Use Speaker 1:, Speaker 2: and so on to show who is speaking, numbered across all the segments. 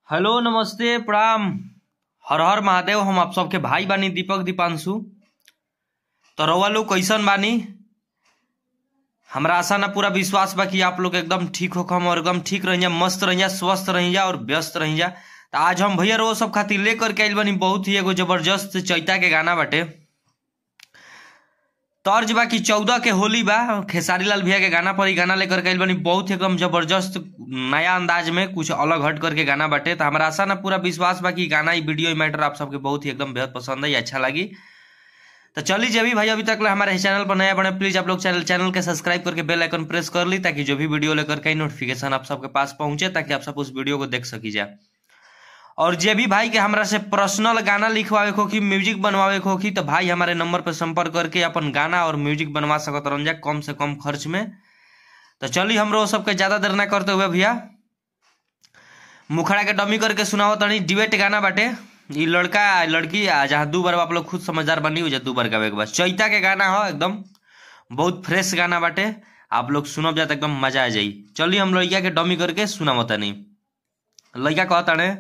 Speaker 1: Hello नमस्ते प्रणाम हर हर महादेव। हम आप सबके भाई बानी दीपक दीपांशु। तो रउआ लोग कैसन बानी? हमरा आशा ना पूरा विश्वास बा कि आप लोग एकदम ठीक होखम और एकदम ठीक रहिया, मस्त रहिया, स्वस्थ रहिया और व्यस्त रहिया। तो आज हम भैया रउआ सब खातिर लेकर के आइल बानी बहुत ही एगो जबरदस्त चैता के गाना बाटे। तर्ज बा कि 14 के होली बा, खेसारी लाल भैया के गाना पर ही गाना लेकर के आइल बानी। बहुत एकदम जबरदस्त नया अंदाज में कुछ अलग हट करके गाना बाटे। तो हमारा आशा ना पूरा विश्वास बा कि गाना, वीडियो, मैटर आप सबके बहुत ही एकदम बेहद पसंद है, अच्छा लगी। तो चलिए जब भी भाई अभी तक हमारे चैनल पर नया बने प्लीज आप लोग चैनल के सब्सक्राइब करके बेल आइकन प्रेस कर ली, ताकि जो भी वीडियो लेकर के नोटिफिकेशन आप सबके पास पहुंचे, ताकि आप सब उस वीडियो को देख सकी जाए। और जे भी भाई के हमरा से पर्सनल गाना लिखवावे को कि म्यूजिक बनवावे को कि तो भाई हमारे नंबर पर संपर्क करके अपन गाना और म्यूजिक बनवा सकत रहन जा कम से कम खर्च में। तो चलिए हमरो सबके ज्यादा देर ना करते हुए भैया मुखड़ा के डमी करके सुनाओ तनी। डिबेट गाना बाटे, ये लड़का लड़की जहाँ दू बार आप लोग खुद समझदार बनी हो, दू बार गावे के बाद चैता के गाना हो, एकदम बहुत फ्रेश गाना बाटे। आप लोग सुनब जाते एकदम मजा आ जाई। चलिए हम लड़का के डमी करके सुनाओ तनी। लड़का कहता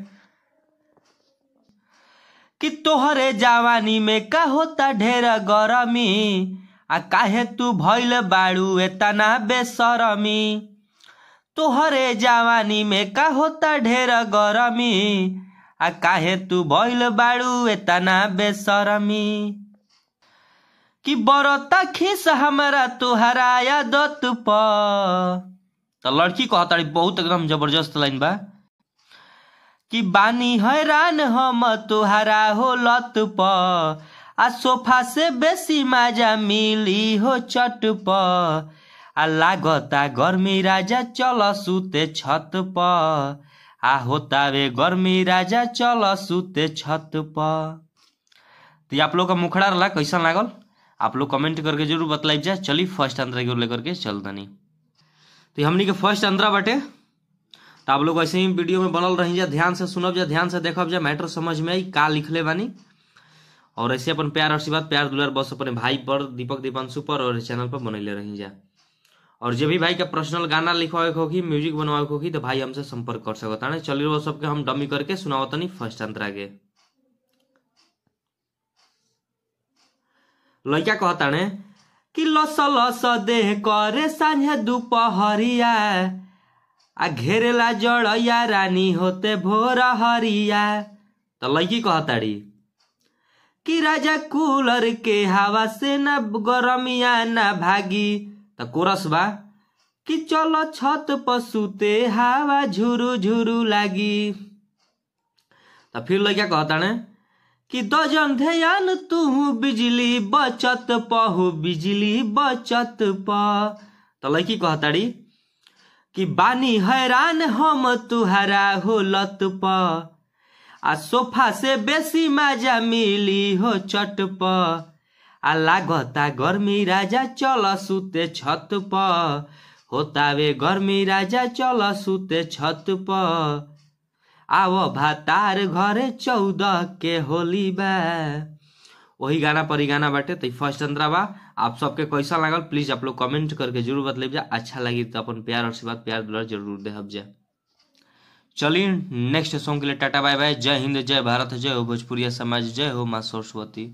Speaker 1: कि तोहरे जवानी में का होता ढेर गरमी, आ काहे तू भइल बाड़ू एतना बेशरमी। तोहरे जवानी में का होता ढेर गरमी, आ काहे तू भइल बाड़ू एतना बेशरमी। कि बरता खीस हमरा तोहरा आदत पर। तो लड़की कहता बहुत एकदम जबरदस्त लाइन बा कि बानी हैरान हम तुहरा हो लत प, आ सोफा से बेसी मजा मिली हो चट प, आ लागता गर्मी राजा चल सुते छत प, आ होतावे गर्मी राजा चल सुते छत प। तो आप लोग का मुखड़ा रहा कैसा लागल आप लोग कमेंट करके जरूर बतलाई जा। चली फर्स्ट अंतरा की ओर लेकर के चलतनी। तो हमनी के फर्स्ट अंतरा बाटे। तो आप लोग ऐसे ही वीडियो में बनल रही जा, ध्यान से सुनब जा, ध्यान से देखब जा, मैटर समझ में आई का लिखले बानी। और ऐसे अपन प्यार आशीर्वाद प्यार दुलार बस अपने भाई पर दीपक दीपांशु पर और चैनल पर बनैले रही जा। और जब भी भाई का पर्सनल गाना लिखवावे को कि म्यूजिक बनवावे को कि तो भाई हमसे संपर्क कर सकता है। चलिए वो सबके हम डमी करके सुनावतनी फर्स्ट अंतरा के। लड़का कहता ने कि लस लस देह करे साँझे दुपहरिया, आ घेरेला जड़ैया रानी होते भोर हरिया। तो लड़की कहताड़ी कि राजा कूलर के हवा से न गरमिया न भागी। तो कोरस बा कि चलो छत पर सुते हवा झुरू झुरू लागी। तो फिर लड़का कहता ने कि दजन ध्यान तू बिजली बचत पहु बिजली बचत प। तो लड़की कहताड़ी कि बानी हैरान हम तुहरा हो लत प, आ सोफा से बेसी मजा मिली हो चट प, आ लागता गर्मी राजा चल सुते छत प, होतावे गर्मी राजा चल सुते छत प, आव भातार घरे 14 के होली बा। वही गाना पर ही गाना बाटे। तो फर्स्ट अंतरा बा। आप सबके कैसा लागल प्लीज आप लोग कमेंट करके जरूर बतलाइब जा। अच्छा लगी तो अपन प्यार आशीर्वाद प्यार दुलार जरूर देहब जा। चलिए नेक्स्ट सॉन्ग के लिए टाटा बाय बाय। जय हिंद, जय भारत, जय हो भोजपुरिया समाज, जय हो माँ सरस्वती।